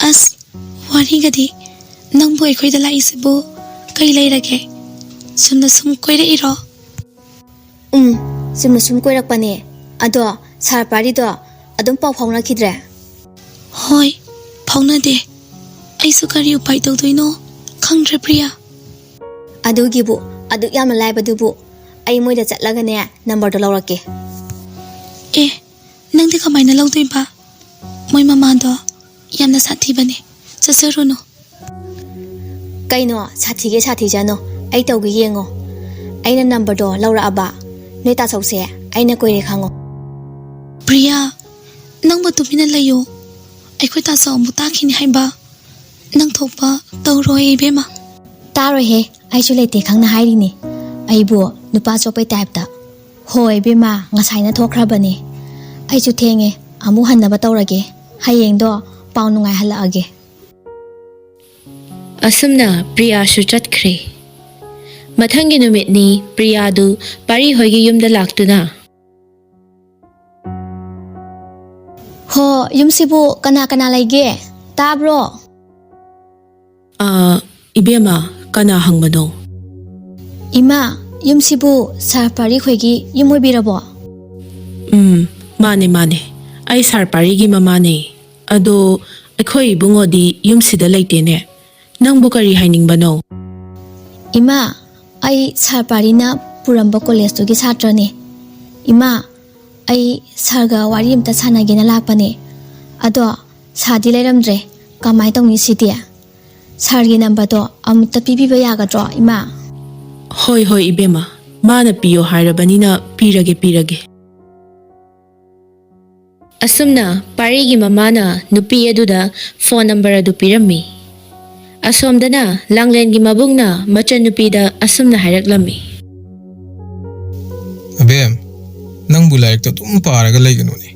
"ꯑꯁ, ꯋꯥꯔꯤꯒꯗꯤ꯫ ꯅꯪꯕꯨ ꯑꯩꯈꯣꯏꯗ ꯂꯥꯛꯏꯁꯤꯕꯨ ꯀꯩ ꯂꯩꯔꯒꯦ? ꯆꯨꯝꯅ ꯁꯨꯝ ꯀꯣꯏꯔꯛꯏꯔꯣ?" "ꯎꯝ, ꯆꯨꯝꯅ ꯁꯨꯝ ꯀꯣꯏꯔꯛꯄꯅꯦ꯫ ꯑꯗꯣ ꯁꯥꯔ ꯄꯥꯔꯤꯗꯣ ꯑꯗꯨꯝ ꯄꯥꯎ ꯐꯥꯎꯅꯈꯤꯗ꯭ꯔꯦ?" "ꯍꯣꯏ, ꯐꯥꯎꯅꯗꯦ꯫ ꯑꯩꯁꯨ ꯀꯔꯤ ꯎꯄꯥꯏ ꯇꯧꯗꯣꯏꯅꯣ ꯈꯪꯗ꯭ꯔꯦ, ꯄ꯭ꯔꯤꯌꯥ꯫" "ꯑꯗꯨꯒꯤꯕꯨ, ꯑꯗꯨꯛ ꯌꯥꯝꯅ ꯂꯥꯏꯕꯗꯨꯕꯨ, ꯑꯩ ꯃꯣꯏꯗ ꯆꯠꯂꯒꯅꯦ ꯅꯝꯕꯔꯗꯣ ꯂꯧꯔꯛꯀꯦ꯫" "ꯑꯦ, ꯅꯪꯗꯤ ꯀꯃꯥꯏꯅ ꯂꯧꯗꯣꯏꯕ? ꯃꯣꯏ ꯃꯃꯥꯗꯣ ꯌꯥꯝꯅ ꯁꯥꯊꯤꯕꯅꯦ꯫ ꯆꯠꯆꯔꯨꯅꯨ꯫" "ꯀꯩꯅꯣ, ꯁꯥꯊꯤꯒꯦ ꯁꯥꯊꯤꯖꯅꯣ, ꯑꯩ ꯇꯧꯒꯦ ꯌꯦꯡꯉꯣ꯫ ꯑꯩꯅ ꯅꯝꯕꯔꯗꯣ ꯂꯧꯔꯛꯑꯕ, ꯅꯣꯏ ꯇꯥꯆꯧꯁꯦ ꯑꯩꯅ ꯀꯣꯏꯔꯦ ꯈꯪꯉꯣ꯫" "ꯄ꯭ꯔꯤꯌꯥ, ꯅꯪꯕꯨ ꯇꯨꯃꯤꯟꯅ ꯂꯩꯌꯨ꯫ ꯑꯩꯈꯣꯏ ꯇꯥꯆꯧ ꯑꯃꯨꯛ ꯇꯥꯈꯤꯅꯤ ꯍꯥꯏꯕ꯫ ꯅꯪ ꯊꯣꯛꯄ ꯇꯧꯔꯣ ꯏꯕꯦꯝꯃ꯫" "ꯇꯥꯔꯣꯏꯍꯦ, ꯑꯩꯁꯨ ꯂꯩꯇꯦ ꯈꯪꯅ ꯍꯥꯏꯔꯤꯅꯦ꯫ ꯑꯩꯕꯨ ꯅꯨꯄꯥ ꯆꯣꯞꯄꯩ ꯇꯥꯏꯞꯇ꯫ ꯍꯣꯏ ꯏꯕꯦꯝꯃ, ꯉꯁꯥꯏꯅ ꯊꯣꯛꯈ꯭ꯔꯕꯅꯦ꯫ ꯑꯩꯁꯨ ꯊꯦꯡꯉꯦ, ꯑꯃꯨꯛ ꯍꯟꯅꯕ ꯇꯧꯔꯒꯦ꯫ ꯍꯌꯦꯡꯗꯣ ꯄꯥꯎ ꯅꯨꯡꯉꯥꯏꯍꯜꯂꯛꯑꯒꯦ꯫ ꯑꯁꯨꯝꯅ ꯄ꯭ꯔꯤꯌꯥꯁꯨ ꯆꯠꯈ꯭ꯔꯦ꯫ ꯃꯊꯪꯒꯤ ꯅꯨꯃꯤꯠꯅꯤ ꯄ꯭ꯔꯤꯌꯥꯗꯨ ꯄꯥꯔꯤ ꯍꯣꯏꯒꯤ ꯌꯨꯝꯗ ꯂꯥꯛꯇꯨꯅ, "ꯍꯣ, ꯌꯨꯝꯁꯤꯕꯨ ꯀꯅꯥ ꯀꯅꯥ ꯂꯩꯒꯦ? ꯇꯥꯕ꯭ꯔꯣ?" "ꯑꯥ, ꯏꯕꯦꯝꯃ, ꯀꯅꯥ ꯍꯪꯕꯅꯣ?" "ꯏꯃꯥ, ꯌꯨꯝꯁꯤꯕꯨ ꯁꯥꯔ ꯄꯥꯔꯤ ꯈꯣꯏꯒꯤ ꯌꯨꯝ ꯑꯣꯏꯕꯤꯔꯕꯣ?" "ꯎꯝ, ꯃꯥꯅꯦ, ꯃꯥꯅꯦ꯫ ꯑꯩ ꯁꯥꯔ ꯄꯥꯔꯤꯒꯤ ꯃꯃꯥꯅꯦ꯫ ꯑꯗꯣ ꯑꯩꯈꯣꯏ ꯏꯕꯨꯡꯉꯣꯗꯤ ꯌꯨꯝꯁꯤꯗ ꯂꯩꯇꯦꯅꯦ꯫ ꯅꯪꯕꯨ ꯀꯔꯤ ꯍꯥꯏꯅꯤꯡꯕꯅꯣ?" "ꯏꯃꯥ, ꯑꯩ ꯁꯥꯔ ꯄꯥꯔꯤꯅ ꯄꯨꯔꯝꯕ ꯀꯣꯂꯦꯖꯇꯨꯒꯤ ꯁꯥꯇ꯭ꯔꯅꯦ꯫ ꯏꯃꯥ, ꯑꯩ ꯁꯥꯔꯒ ꯋꯥꯔꯤ ꯑꯝꯇ ꯁꯥꯟꯅꯒꯦꯅ ꯂꯥꯛꯄꯅꯦ꯫ ꯑꯗꯣ ꯁꯥꯔꯗꯤ ꯂꯩꯔꯝꯗ꯭ꯔꯦ꯫ ꯀꯃꯥꯏ ꯇꯧꯅꯤ ꯁꯤꯗꯤ? ꯁꯥꯔꯒꯤ ꯅꯝꯕꯔꯗꯣ ꯑꯃꯨꯛꯇ ꯄꯤꯕꯤꯕ ꯌꯥꯒꯗ꯭ꯔꯣ, ꯏꯃꯥ?" "ꯍꯣꯏ, ꯍꯣꯏ, ꯏꯕꯦꯝꯃ꯫ ꯃꯥꯅ ꯄꯤꯌꯣ ꯍꯥꯏꯔꯕꯅꯤꯅ ꯄꯤꯔꯒꯦ, ꯄꯤꯔꯒꯦ꯫" ꯑꯁꯨꯝꯅ ꯄꯥꯔꯤꯒꯤ ꯃꯃꯥꯅ ꯅꯨꯄꯤ ꯑꯗꯨꯗ ꯐꯣꯟ ꯅꯝꯕꯔ ꯑꯗꯨ ꯄꯤꯔꯝꯃꯤ꯫ ꯑꯁꯣꯝꯗꯅ ꯂꯥꯡꯂꯦꯟꯒꯤ ꯃꯕꯨꯡꯅ ꯃꯆꯟꯅꯨꯄꯤꯗ ꯑꯁꯨꯝꯅ ꯍꯥꯏꯔꯛꯂꯝꯃꯤ꯫ "ꯑꯕꯦꯝ, ꯅꯪꯕꯨ ꯂꯥꯏꯔꯤꯛꯇ ꯑꯗꯨꯝ ꯄꯥꯔꯒ ꯂꯩꯒꯅꯨꯅꯦ꯫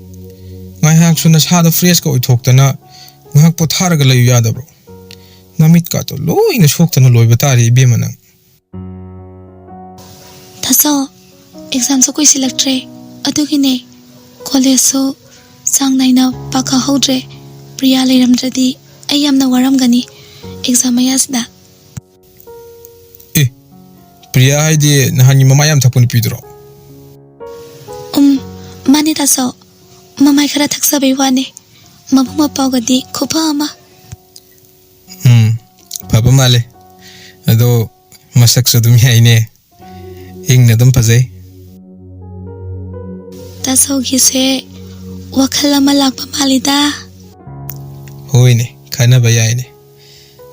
ꯉꯥꯏꯍꯥꯛꯁꯨ ꯅꯁꯥꯗ ꯐ꯭ꯔꯦꯁꯀ ꯑꯣꯏꯊꯣꯛꯇꯅ ꯉꯥꯏꯍꯥꯛ ꯄꯣꯊꯥꯔꯒ ꯂꯩꯌꯨ ꯌꯥꯗꯕ꯭ꯔꯣ? ꯅꯃꯤꯠꯀꯥꯇꯣ ꯂꯣꯏꯅ ꯁꯣꯛꯇꯅ ꯂꯣꯏꯕ ꯇꯥꯔꯦ ꯏꯕꯦꯝꯃ ꯅꯪ꯫" "ꯇꯥꯆꯧ, ꯑꯦꯛꯖꯥꯝꯁꯨ ꯀꯨꯏꯁꯤꯜꯂꯛꯇ꯭ꯔꯦ, ꯑꯗꯨꯒꯤꯅꯦ꯫ ꯀꯣꯂꯦꯖꯁꯨ ꯆꯥꯡ ꯅꯥꯏꯅ ꯄꯥꯈꯠꯍꯧꯗ꯭ꯔꯦ꯫ ꯄ꯭ꯔꯤꯌꯥ ꯂꯩꯔꯝꯗ꯭ꯔꯗꯤ ꯑꯩ ꯌꯥꯝꯅ ꯋꯥꯔꯝꯒꯅꯤ ꯑꯦꯛꯖꯥꯝ ꯃꯌꯥꯁꯤꯗ꯫" "ꯑꯦ, ꯄ꯭ꯔꯤꯌꯥ ꯍꯥꯏꯗꯤ ꯅꯍꯥꯟꯒꯤ ꯃꯃꯥꯏ ꯌꯥꯝ ꯊꯛꯄ ꯅꯨꯄꯤꯗꯨꯔꯣ?" "ꯎꯝ, ꯃꯥꯅꯦ ꯇꯥꯆꯧ꯫ ꯃꯃꯥꯏ ꯈꯔ ꯊꯛꯆꯕꯩ ꯋꯥꯅꯦ꯫ ꯃꯕꯨꯡ ꯃꯄꯥꯎꯒꯗꯤ ꯈꯨꯐ ꯑꯃ꯫" "ꯎꯝ, ꯐꯕ ꯃꯥꯜꯂꯦ꯫ ꯑꯗꯣ ꯃꯁꯛꯁꯨ ꯑꯗꯨꯝ ꯌꯥꯏꯅꯦ꯫ ꯏꯪꯅ ꯑꯗꯨꯝ ꯐꯖꯩ꯫" "ꯇꯥꯆꯧꯒꯤꯁꯦ ꯋꯥꯈꯜ ꯑꯃ ꯂꯥꯛꯄ ꯃꯥꯜꯂꯤꯗ꯫" "ꯍꯣꯏꯅꯦ, ꯈꯟꯅꯕ ꯌꯥꯏꯅꯦ꯫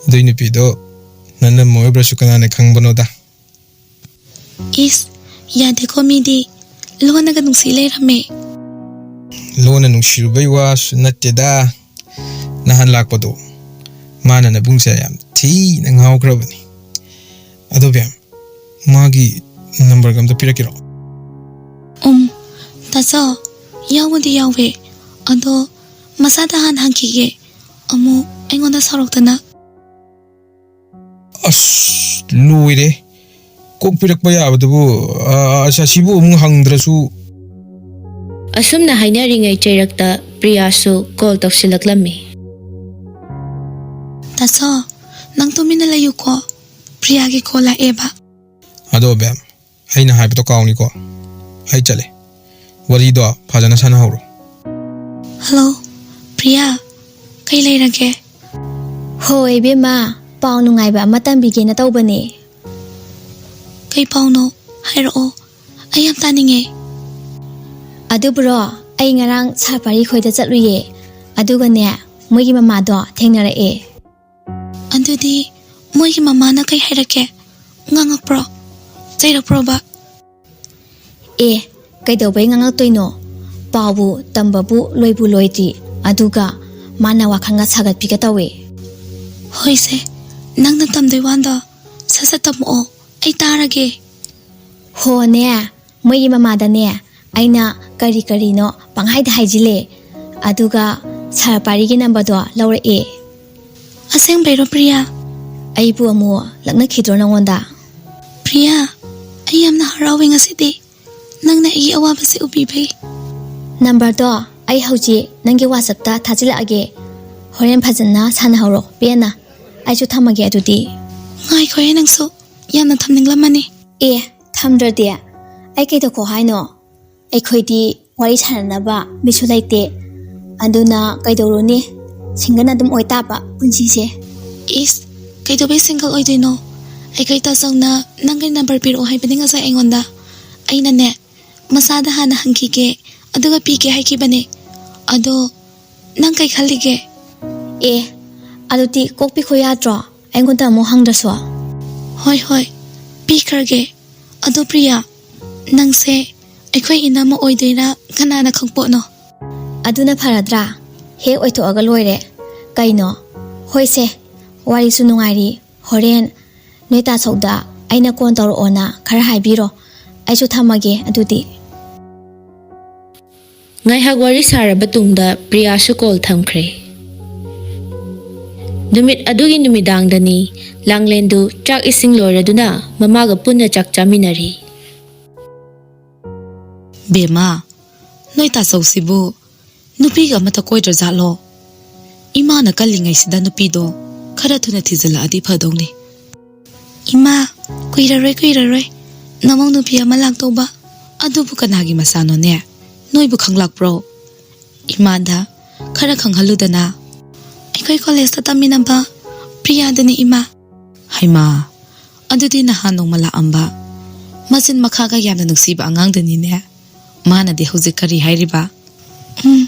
ꯑꯗꯨꯏ ꯅꯨꯄꯤꯗꯣ ꯅꯅꯝꯃ ꯑꯣꯏꯕ꯭ꯔꯁꯨ ꯀꯅꯥꯅ ꯈꯪꯕꯅꯣꯗ꯫" "ꯏꯁ, ꯌꯥꯗꯦꯀꯣ ꯃꯤꯗꯤ꯫ ꯂꯣꯟꯅꯒ ꯅꯨꯡꯁꯤ ꯂꯩꯔꯝꯃꯦ꯫" "ꯂꯣꯟꯅ ꯅꯨꯡꯁꯤꯔꯨꯕꯩ ꯋꯥꯁꯨ ꯅꯠꯇꯦꯗ꯫ ꯅꯍꯥꯟ ꯂꯥꯛꯄꯗꯣ, ꯃꯥꯅ ꯅꯕꯨꯡꯁꯦ ꯌꯥꯝ ꯊꯤꯅ ꯉꯥꯎꯈ꯭ꯔꯕꯅꯤ꯫ ꯑꯗꯣ ꯕꯦꯝ, ꯃꯥꯒꯤ ꯅꯝꯕꯔꯒ ꯑꯝꯇ ꯄꯤꯔꯛꯀꯦꯔꯣ?" "ꯎꯝ, ꯇꯥꯆꯧ, ꯌꯥꯎꯕꯨꯗꯤ ꯌꯥꯎꯋꯦ, ꯑꯗꯣ ꯃꯁꯥꯗ ꯍꯥꯟꯅ ꯍꯪꯈꯤꯒꯦ꯫ ꯑꯃꯨꯛ ꯑꯩꯉꯣꯟꯗ ꯁꯥꯎꯔꯛꯇꯅ꯫ ꯑꯁ, ꯂꯣꯏꯔꯦ꯫ ꯀꯣꯛ ꯄꯤꯔꯛꯄ ꯌꯥꯕꯗꯨꯕꯨ, ꯑ, ꯑꯁ, ꯑꯁꯤꯕꯨ ꯑꯃꯨꯛ ꯍꯪꯗ꯭ꯔꯁꯨ꯫ ꯑꯁꯨꯝꯅ ꯍꯥꯏꯅꯔꯤꯉꯩ ꯆꯩꯔꯛꯇ ꯄ꯭ꯔꯤꯌꯥꯁꯨ ꯀꯣꯜ ꯇꯧꯁꯤꯜꯂꯛꯂꯝꯃꯤ꯫ ꯇꯥꯆꯧ, ꯅꯪ ꯇꯨꯃꯤꯟꯅ ꯂꯩꯌꯨꯀꯣ, ꯄ꯭ꯔꯤꯌꯥꯒꯤ ꯀꯣꯜ ꯂꯥꯛꯑꯦꯕ꯫ ꯑꯗꯣ ꯕꯦꯝ, ꯑꯩꯅ ꯍꯥꯏꯕꯗꯣ ꯀꯥꯎꯅꯤꯀꯣ꯫ ꯑꯩ ꯆꯠꯂꯦ꯫ ꯋꯥꯔꯤꯗꯣ ꯐꯖꯅ ꯁꯥꯟꯅꯍꯧꯔꯣ꯫ ꯍꯜꯂꯣ, ꯄ꯭ꯔꯤꯌꯥ, ꯀꯩ ꯂꯩꯔꯒꯦ? ꯍꯣ ꯏꯕꯦꯝꯃ, ꯄꯥꯎ ꯅꯨꯡꯉꯥꯏꯕ ꯑꯃ ꯇꯝꯕꯤꯒꯦꯅ ꯇꯧꯕꯅꯦ꯫ ꯀꯩ ꯄꯥꯎꯅꯣ? ꯍꯥꯏꯔꯛꯑꯣ, ꯑꯩ ꯌꯥꯝ ꯇꯥꯅꯤꯡꯉꯦ꯫ ꯑꯗꯨꯕꯨꯔꯣ, ꯑꯩ ꯉꯔꯥꯡ ꯁꯥꯔ ꯄꯥꯔꯤ ꯈꯣꯏꯗ ꯆꯠꯂꯨꯏꯌꯦ꯫ ꯑꯗꯨꯒꯅꯦ, ꯃꯣꯏꯒꯤ ꯃꯃꯥꯗꯣ ꯊꯦꯡꯅꯔꯛꯑꯦ꯫ ꯑꯗꯨꯗꯤ ꯃꯣꯏꯒꯤ ꯃꯃꯥꯅ ꯀꯩ ꯍꯥꯏꯔꯛꯀꯦ? ꯉꯥꯡꯉꯛꯄ꯭ꯔꯣ? ꯆꯩꯔꯛꯄ꯭ꯔꯣꯕ? ꯑꯦ, ꯀꯩꯗꯧꯕꯩ ꯉꯥꯡꯉꯛꯇꯣꯏꯅꯣ? ꯄꯥꯎꯕꯨ ꯇꯝꯕꯕꯨ ꯂꯣꯏꯕꯨ ꯂꯣꯏꯗ꯭ꯔꯤ, ꯑꯗꯨꯒ ꯃꯥꯅ ꯋꯥꯈꯜꯒ ꯁꯥꯒꯠꯄꯤꯒ ꯇꯧꯋꯦ꯫ ꯍꯣꯏꯁꯦ, ꯅꯪꯅ ꯇꯝꯗꯣꯏ ꯋꯥꯗꯣ ꯁꯠ ꯁꯠ ꯇꯝꯃꯛꯑꯣ, ꯑꯩ ꯇꯥꯔꯒꯦ꯫ ꯍꯣꯅꯦ, ꯃꯣꯏꯒꯤ ꯃꯃꯥꯗꯅꯦ ꯑꯩꯅ ꯀꯔꯤ ꯀꯔꯤꯅꯣ ꯄꯪꯍꯥꯏꯗ ꯍꯥꯏꯖꯤꯜꯂꯦ꯫ ꯑꯗꯨꯒ ꯁꯥꯔ ꯄꯥꯔꯤꯒꯤ ꯅꯝꯕꯔꯗꯣ ꯂꯧꯔꯛꯑꯦ꯫ ꯑꯁꯦꯡꯕꯩꯔꯣ ꯄ꯭ꯔꯤꯌꯥ? ꯑꯩꯕꯨ ꯑꯃꯨꯛ ꯂꯛꯅꯈꯤꯗ꯭ꯔꯣ ꯅꯉꯣꯟꯗ? ꯄ꯭ꯔꯤꯌꯥ, ꯑꯩ ꯌꯥꯝꯅ ꯍꯔꯥꯎꯋꯦ ꯉꯁꯤꯗꯤ, ꯅꯪꯅ ꯑꯩꯒꯤ ꯑꯋꯥꯕꯁꯦ ꯎꯕꯤꯕꯩ꯫ ꯅꯝꯕꯔꯗꯣ ꯑꯩ ꯍꯧꯖꯤꯛ ꯅꯪꯒꯤ ꯋꯥꯆꯞꯇ ꯊꯥꯖꯤꯜꯂꯛꯑꯒꯦ꯫ ꯍꯣꯔꯦꯟ ꯐꯖꯅ ꯁꯥꯟꯅꯍꯧꯔꯣ ꯄꯦꯟꯅ꯫ ꯑꯩꯁꯨ ꯊꯝꯃꯒꯦ ꯑꯗꯨꯗꯤ꯫ ꯉꯥꯏꯈꯣꯍꯦ, ꯅꯪꯁꯨ ꯌꯥꯝꯅ ꯊꯝꯅꯤꯡꯂꯝꯃꯅꯤ꯫ ꯑꯦ, ꯊꯝꯗ꯭ꯔꯗꯤ ꯑꯩ ꯀꯩꯗꯧꯀꯣ ꯍꯥꯏꯅꯣ? ꯑꯩꯈꯣꯏꯗꯤ ꯋꯥꯔꯤ ꯁꯥꯟꯅꯅꯕ ꯃꯤꯁꯨ ꯂꯩꯇꯦ꯫ ꯑꯗꯨꯅ ꯀꯩꯗꯧꯔꯨꯅꯤ? ꯁꯤꯡꯒꯜ ꯑꯗꯨꯝ ꯑꯣꯏ ꯇꯥꯕ ꯄꯨꯟꯁꯤꯁꯦ꯫ ꯏꯁ, ꯀꯩꯗꯧꯕꯩ ꯁꯤꯡꯒꯜ ꯑꯣꯏꯗꯣꯏꯅꯣ? ꯑꯩꯈꯣꯏ ꯇꯥꯆꯧꯅ ꯅꯪꯒꯤ ꯅꯝꯕꯔ ꯄꯤꯔꯛꯑꯣ ꯍꯥꯏꯕꯅꯤ ꯉꯁꯥꯏ ꯑꯩꯉꯣꯟꯗ꯫ ꯑꯩꯅꯅꯦ, ꯃꯁꯥꯗ ꯍꯥꯟꯅ ꯍꯪꯈꯤꯒꯦ, ꯑꯗꯨꯒ ꯄꯤꯒꯦ ꯍꯥꯏꯈꯤꯕꯅꯦ꯫ ꯑꯗꯣ ꯅꯪ ꯀꯩ ꯈꯜꯂꯤꯒꯦ? ꯑꯦ, ꯑꯗꯨꯗꯤ ꯀꯣꯛ ꯄꯤꯈꯣ ꯌꯥꯗ꯭ꯔꯣ? ꯑꯩꯉꯣꯟꯗ ꯑꯃꯨꯛ ꯍꯪꯗ꯭ꯔꯁꯨ꯫ ꯍꯣꯏ, ꯍꯣꯏ, ꯄꯤꯈ꯭ꯔꯒꯦ꯫ ꯑꯗꯣ ꯄ꯭ꯔꯤꯌꯥ, ꯅꯪꯁꯦ ꯑꯩꯈꯣꯏ ꯏꯅꯝꯃ ꯑꯣꯏꯗꯣꯏꯔꯥ, ꯀꯅꯥꯅ ꯈꯪꯄꯣꯠꯅꯣ? ꯑꯗꯨꯅ ꯐꯔꯗ꯭ꯔꯥ? ꯍꯦꯛ ꯑꯣꯏꯊꯣꯛꯑꯒ ꯂꯣꯏꯔꯦ꯫ ꯀꯩꯅꯣ? ꯍꯣꯏꯁꯦ, ꯋꯥꯔꯤꯁꯨ ꯅꯨꯡꯉꯥꯏꯔꯤ꯫ ꯍꯣꯔꯦꯟ ꯅꯣꯏ ꯇꯥꯆꯧꯗ ꯑꯩꯅ ꯀꯣꯟ ꯇꯧꯔꯛꯑꯣꯅ ꯈꯔ ꯍꯥꯏꯕꯤꯔꯣ꯫ ꯑꯩꯁꯨ ꯊꯝꯃꯒꯦ ꯑꯗꯨꯗꯤ꯫ ꯉꯥꯏꯍꯥꯛ ꯋꯥꯔꯤ ꯁꯥꯔꯕ ꯇꯨꯡꯗ ꯄ꯭ꯔꯤꯌꯥꯁꯨ ꯀꯣꯜ ꯊꯝꯈ꯭ꯔꯦ꯫ ꯅꯨꯃꯤꯠ ꯑꯗꯨꯒꯤ ꯅꯨꯃꯤꯗꯥꯡꯗꯅꯤ ꯂꯥꯡꯂꯦꯟꯗꯨ ꯆꯥꯛ ꯏꯁꯤꯡ ꯂꯣꯏꯔꯗꯨꯅ ꯃꯃꯥꯒ ꯄꯨꯟꯅ ꯆꯥꯛ ꯆꯥꯃꯤꯟꯅꯔꯤ꯫ ꯕꯦꯝꯃ, ꯅꯣꯏ ꯇꯥꯆꯧꯁꯤꯕꯨ ꯅꯨꯄꯤꯒ ꯑꯃꯠꯇ ꯀꯣꯏꯗ꯭ꯔꯖꯥꯠꯂꯣ? ꯏꯃꯥꯅ ꯀꯜꯂꯤꯉꯩꯁꯤꯗ ꯅꯨꯄꯤꯗꯣ ꯈꯔ ꯊꯨꯅ ꯊꯤꯖꯤꯜꯂꯛꯑꯗꯤ ꯐꯗꯧꯅꯤ꯫ ꯏꯃꯥ, ꯀꯨꯏꯔꯔꯣꯏ, ꯀꯨꯏꯔꯔꯣꯏ ꯅꯃꯧ ꯅꯨꯄꯤ ꯑꯃ ꯂꯥꯛꯇꯧꯕ꯫ ꯑꯗꯨꯕꯨ ꯀꯅꯥꯒꯤ ꯃꯆꯥꯅꯣꯅꯦ? ꯅꯣꯏꯕꯨ ꯈꯪꯂꯛꯄ꯭ꯔꯣ? ꯏꯃꯥꯗ ꯈꯔ ꯈꯪꯍꯜꯂꯨꯗꯅ꯫ ꯑꯩꯈꯣꯏ ꯀꯣꯂꯦꯖꯇ ꯇꯝꯃꯤꯟꯅꯕ ꯄ꯭ꯔꯤꯌꯥꯗꯨꯅꯤ, ꯏꯃꯥ꯫ ꯍꯩꯃꯥ, ꯑꯗꯨꯗꯤ ꯅꯍꯥꯟ ꯅꯣꯡꯃ ꯂꯥꯛꯑꯝꯕ ꯃꯆꯤꯟ ꯃꯈꯥꯒ ꯌꯥꯝꯅ ꯅꯨꯡꯁꯤꯕ ꯑꯉꯥꯡꯗꯨꯅꯤꯅꯦ꯫ ꯃꯥꯅꯗꯤ ꯍꯧꯖꯤꯛ ꯀꯔꯤ ꯍꯥꯏꯔꯤꯕ? ꯎꯝ,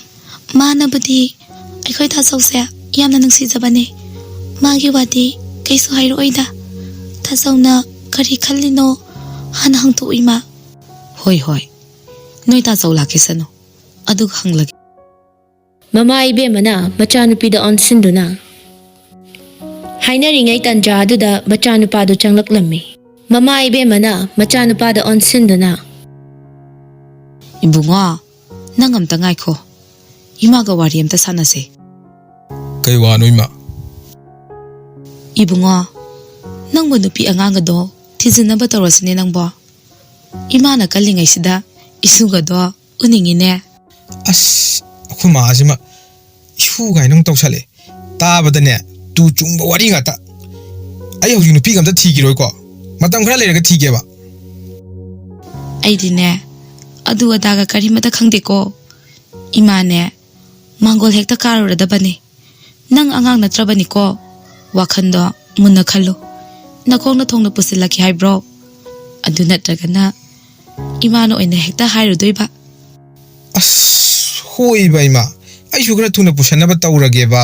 ꯃꯥꯅꯕꯨꯗꯤ ꯑꯩꯈꯣꯏ ꯇꯥꯆꯧꯁꯦ ꯌꯥꯝꯅ ꯅꯨꯡꯁꯤꯖꯕꯅꯦ꯫ ꯃꯥꯒꯤ ꯋꯥꯗꯤ ꯀꯩꯁꯨ ꯍꯥꯏꯔꯛꯑꯣꯏꯗ꯫ ꯇꯥꯆꯧꯅ ꯀꯔꯤ ꯈꯜꯂꯤꯅꯣ ꯍꯥꯟꯅ ꯍꯪꯗꯣꯛꯎ, ꯏꯃꯥ꯫ ꯍꯣꯏ, ꯍꯣꯏ, ꯅꯣꯏ ꯇꯥꯆꯧ ꯂꯥꯛꯈꯤꯁꯅꯨ, ꯑꯗꯨꯒ ꯍꯪꯂꯒꯦ꯫ ꯃꯃꯥ ꯏꯕꯦꯝꯃꯅ ꯃꯆꯥꯅꯨꯄꯤꯗ ꯑꯣꯟꯁꯤꯟꯗꯨꯅ ꯍꯥꯏꯅꯔꯤꯉꯩ ꯇꯟꯖꯥ ꯑꯗꯨꯗ ꯃꯆꯥꯅꯨꯄꯥꯗꯨ ꯆꯪꯂꯛꯂꯝꯃꯤ꯫ ꯃꯃꯥ ꯏꯕꯦꯝꯃꯅ ꯃꯆꯥꯅꯨꯄꯥꯗ ꯑꯣꯟꯁꯤꯟꯗꯨꯅ, "ꯏꯕꯨꯡꯉꯣ, ꯅꯪ ꯑꯝꯇ ꯉꯥꯏꯈꯣ, ꯏꯃꯥꯒ ꯋꯥꯔꯤ ꯑꯝꯇ ꯁꯥꯟꯅꯁꯦ꯫" "ꯀꯩ ꯋꯥꯅꯣ, ꯏꯃꯥ?" "ꯏꯕꯨꯡꯉꯣ, ꯅꯪꯕꯨ ꯅꯨꯄꯤ ꯑꯉꯥꯡ ꯑꯗꯣ ꯊꯤꯖꯤꯟꯅꯕ ꯇꯧꯔꯁꯤꯅꯦ ꯅꯪꯕꯣ꯫ ꯏꯃꯥꯅ ꯀꯜꯂꯤꯉꯩꯁꯤꯗ ꯏꯁꯨꯒꯗꯣ ꯎꯅꯤꯡꯉꯤꯅꯦ꯫" "ꯑꯁ, ꯑꯩꯈꯣꯏ ꯃꯥꯁꯤꯃ ꯏꯁꯨ ꯀꯥꯏꯅ ꯑꯃꯨꯛ ꯇꯧꯁꯜꯂꯦ꯫ ꯇꯥꯕꯗꯅꯦ ꯇꯨ ꯆꯨꯡꯕ ꯋꯥꯔꯤ ꯉꯥꯛꯇ꯫ ꯑꯩ ꯍꯧꯖꯤꯛ ꯅꯨꯄꯤꯒ ꯑꯝꯇ ꯊꯤꯈꯤꯔꯣꯏꯀꯣ, ꯃꯇꯝ ꯈꯔ ꯂꯩꯔꯒ ꯊꯤꯒꯦꯕ꯫" "ꯑꯩꯗꯤꯅꯦ ꯑꯗꯨ ꯑꯗꯥꯒ ꯀꯔꯤꯃꯇ ꯈꯪꯗꯦꯀꯣ꯫ ꯏꯃꯥꯅꯦ ꯃꯥꯡꯒꯣꯜ ꯍꯦꯛꯇ ꯀꯥꯔꯨꯔꯗꯕꯅꯤ꯫ ꯅꯪ ꯑꯉꯥꯡ ꯅꯠꯇ꯭ꯔꯕꯅꯤꯀꯣ, ꯋꯥꯈꯟꯗꯣ ꯃꯨꯟꯅ ꯈꯜꯂꯨ꯫ ꯅꯈꯣꯡꯅ ꯊꯣꯡꯅ ꯄꯨꯁꯤꯜꯂꯛꯀꯦ ꯍꯥꯏꯕ꯭ꯔꯣ? ꯑꯗꯨ ꯅꯠꯇ꯭ꯔꯒꯅ ꯏꯃꯥꯅ ꯑꯣꯏꯅ ꯍꯦꯛꯇ ꯍꯥꯏꯔꯨꯗꯣꯏꯕ?" "ꯑꯁ, ꯍꯣꯏꯕ ꯏꯃꯥ, ꯑꯩꯁꯨ ꯈꯔ ꯊꯨꯅ ꯄꯨꯁꯟꯅꯕ ꯇꯧꯔꯒꯦꯕ꯫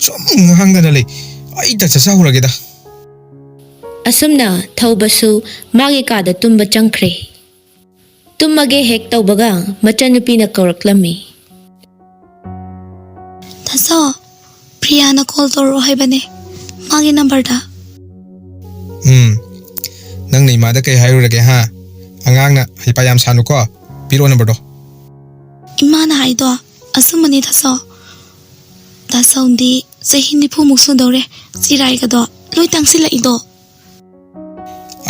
ꯁꯨꯝ ꯉꯥꯡꯗꯅ ꯂꯩ, ꯑꯩ ꯇ ꯆꯠꯆꯍꯧꯔꯒꯦꯗ꯫" ꯑꯁꯨꯝꯅ ꯊꯧꯕꯁꯨ ꯃꯥꯒꯤ ꯀꯥꯗ ꯇꯨꯝꯕ ꯆꯪꯈ꯭ꯔꯦ꯫ ꯇꯨꯝꯃꯒꯦ ꯍꯦꯛ ꯇꯧꯕꯒ ꯃꯆꯟꯅꯨꯄꯤꯅ ꯀꯧꯔꯛꯂꯝꯃꯤ꯫ "ꯇꯥꯆꯧ, ꯄ꯭ꯔꯤꯌꯥꯅ ꯀꯣꯜ ꯇꯧꯔꯛꯑꯣ ꯍꯥꯏꯕꯅꯦ, ꯃꯥꯒꯤ ꯅꯝꯕꯔꯗ꯫" "ꯎꯝ, ꯅꯪꯅ ꯏꯃꯥꯗ ꯀꯩ ꯍꯥꯏꯔꯨꯔꯒꯦ, ꯍꯥ? ꯑꯉꯥꯡꯅ ꯍꯩꯄꯥ ꯌꯥꯝ ꯁꯥꯅꯨꯀꯣ, ꯄꯤꯔꯛꯑꯣ ꯅꯝꯕꯔꯗꯣ꯫" ꯏꯃꯥꯅ ꯍꯥꯏꯗꯣ ꯑꯆꯨꯝꯕꯅꯦ ꯇꯥꯆꯧ꯫ ꯇꯥꯆꯧꯗꯤ ꯆꯍꯤ ꯅꯤꯐꯨꯃꯨꯛ ꯁꯨꯗꯧꯔꯦ ꯆꯤꯔꯥꯏꯒꯗꯣ ꯂꯣꯏ ꯇꯥꯡꯁꯤꯜꯂꯛꯏꯗꯣ꯫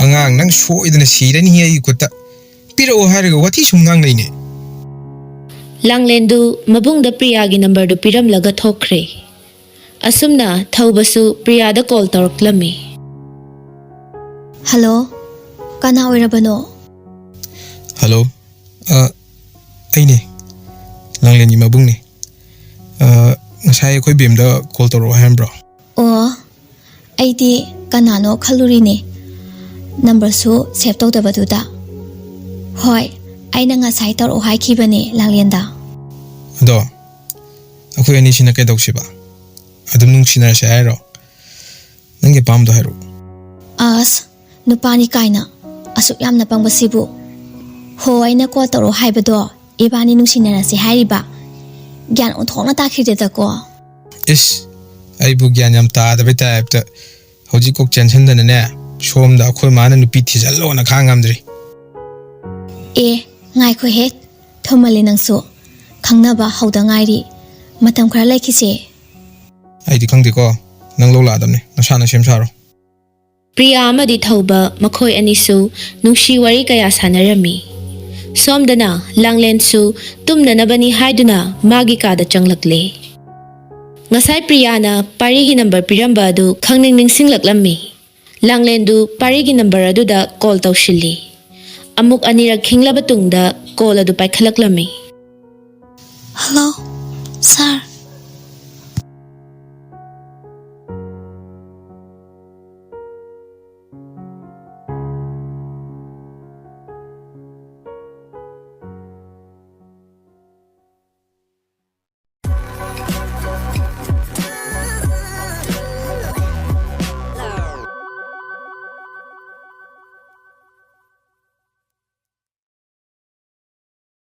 ꯑꯉꯥꯡ, ꯅꯪ ꯁꯣꯏꯗꯅ ꯁꯤꯔꯅꯤ ꯑꯩꯒꯤ ꯈꯨꯠꯇ꯫ ꯄꯤꯔꯛꯑꯣ ꯍꯥꯏꯔꯒ ꯋꯥꯊꯤ ꯁꯨꯝ ꯉꯥꯡ ꯂꯩꯅꯦ꯫ ꯂꯥꯡꯂꯦꯟꯗꯨ ꯃꯕꯨꯡꯗ ꯄ꯭ꯔꯤꯌꯥꯒꯤ ꯅꯝꯕꯔꯗꯨ ꯄꯤꯔꯝꯂꯒ ꯊꯣꯛꯈ꯭ꯔꯦ꯫ ꯑꯁꯨꯝꯅ ꯊꯧꯕꯁꯨ ꯄ꯭ꯔꯤꯌꯥꯗ ꯀꯣꯜ ꯇꯧꯔꯛꯂꯝꯃꯤ꯫ ꯍꯜꯂꯣ, ꯀꯅꯥ ꯑꯣꯏꯔꯕꯅꯣ? ꯍꯜꯂꯣ꯫ ꯑ, ꯑꯩꯅꯦ꯫ ꯂꯥꯡꯂꯦꯟꯒꯤ ꯃꯕꯨꯡꯅꯦ꯫ ꯑ, ꯉꯁꯥꯏ ꯑꯩꯈꯣꯏ ꯕꯦꯝꯗ ꯀꯣꯜ ꯇꯧꯔꯛꯑꯣ ꯍꯥꯏꯔꯝꯕ꯭ꯔꯣ? ꯑꯣ, ꯑꯩꯗꯤ ꯀꯅꯥꯅꯣ ꯈꯜꯂꯨꯔꯤꯅꯦ꯫ ꯅꯝꯕꯔꯁꯨ ꯁꯦꯚ ꯇꯧꯗꯕꯗꯨꯗ꯫ ꯍꯣꯏ, ꯑꯩꯅ ꯉꯁꯥꯏ ꯇꯧꯔꯛꯑꯣ ꯍꯥꯏꯈꯤꯕꯅꯦ ꯂꯥꯡꯂꯦꯟꯗ꯫ ꯑꯗꯣ ꯑꯩꯈꯣꯏ ꯑꯅꯤꯁꯤꯅ ꯀꯩꯗꯧꯁꯤꯕ? ꯑꯗꯨꯝ ꯅꯨꯡꯁꯤꯅꯔꯁꯦ ꯍꯥꯏꯔꯣ? ꯅꯪꯒꯤ ꯑꯄꯥꯝꯕꯗꯣ ꯍꯥꯏꯔꯛꯑꯣ꯫ ꯑꯁ, ꯅꯨꯄꯥꯅꯤ ꯀꯥꯏꯅ ꯑꯁꯨꯛ ꯌꯥꯝꯅ ꯄꯪꯕꯁꯤꯕꯨ꯫ ꯍꯣ, ꯑꯩꯅ ꯀꯣꯜ ꯇꯧꯔꯛꯑꯣ ꯍꯥꯏꯕꯗꯣ ꯏꯕꯥꯅꯤ ꯅꯨꯡꯁꯤꯅꯔꯁꯦ ꯍꯥꯏꯔꯤꯕ꯫ ꯒ꯭ꯌꯥꯟ ꯑꯣꯟꯊꯣꯛꯅ ꯇꯥꯈꯤꯗꯦꯗꯀꯣ꯫ ꯏꯁ, ꯑꯩꯕꯨ ꯒ꯭ꯌꯥꯟ ꯌꯥꯝ ꯇꯥꯗꯕꯩ ꯇꯥꯏꯞꯇ꯫ ꯍꯧꯖꯤꯛ ꯀꯣꯛ ꯆꯦꯟꯁꯤꯟꯗꯅꯅꯦ, ꯁꯣꯝꯗ ꯑꯩꯈꯣꯏ ꯃꯥꯅ ꯅꯨꯄꯤ ꯊꯤꯖꯜꯂꯣꯅ ꯈꯥꯡ ꯉꯝꯗ꯭ꯔꯤ꯫ ꯑꯦ, ꯉꯥꯏꯈꯣꯍꯦ, ꯊꯨꯝꯃꯜꯂꯦ ꯅꯪꯁꯨ꯫ ꯈꯪꯅꯕ ꯍꯧꯗ ꯉꯥꯏꯔꯤ꯫ ꯃꯇꯝ ꯈꯔ ꯂꯩꯈꯤꯁꯦ꯫ ꯑꯩꯗꯤ ꯈꯪꯗꯦꯀꯣ, ꯅꯪ ꯂꯧ ꯂꯥꯛꯑꯗꯕꯅꯦ, ꯅꯁꯥꯅ ꯁꯦꯝ ꯁꯥꯔꯣ꯫ ꯄ꯭ꯔꯤꯌꯥ ꯑꯃꯗꯤ ꯊꯧꯕ ꯃꯈꯣꯏ ꯑꯅꯤꯁꯨ ꯅꯨꯡꯁꯤ ꯋꯥꯔꯤ ꯀꯌꯥ ꯁꯥꯟꯅꯔꯝꯃꯤ꯫ ꯁꯣꯝꯗꯅ ꯂꯥꯡꯂꯦꯟꯁꯨ ꯇꯨꯝꯅꯅꯕꯅꯤ ꯍꯥꯏꯗꯨꯅ ꯃꯥꯒꯤ ꯀꯥꯗ ꯆꯪꯂꯛꯂꯦ꯫ ꯉꯁꯥꯏ ꯄ꯭ꯔꯤꯌꯥꯅ ꯄꯥꯔꯤꯒꯤ ꯅꯝꯕꯔ ꯄꯤꯔꯝꯕ ꯑꯗꯨ ꯈꯪꯅꯤꯡ ꯅꯤꯡꯁꯤꯡꯂꯛꯂꯝꯃꯤ꯫ ꯂꯥꯡꯂꯦꯟꯗꯨ ꯄꯥꯔꯤꯒꯤ ꯅꯝꯕꯔ ꯑꯗꯨꯗ ꯀꯣꯜ ꯇꯧꯁꯤꯜꯂꯤ꯫ ꯑꯃꯨꯛ ꯑꯅꯤꯔꯛ ꯈꯤꯡꯂꯕ ꯇꯨꯡꯗ ꯀꯣꯜ ꯑꯗꯨ ꯄꯥꯏꯈꯠꯂꯛꯂꯝꯃꯤ꯫ ꯍꯜꯂꯣ, ꯁꯥꯔ꯫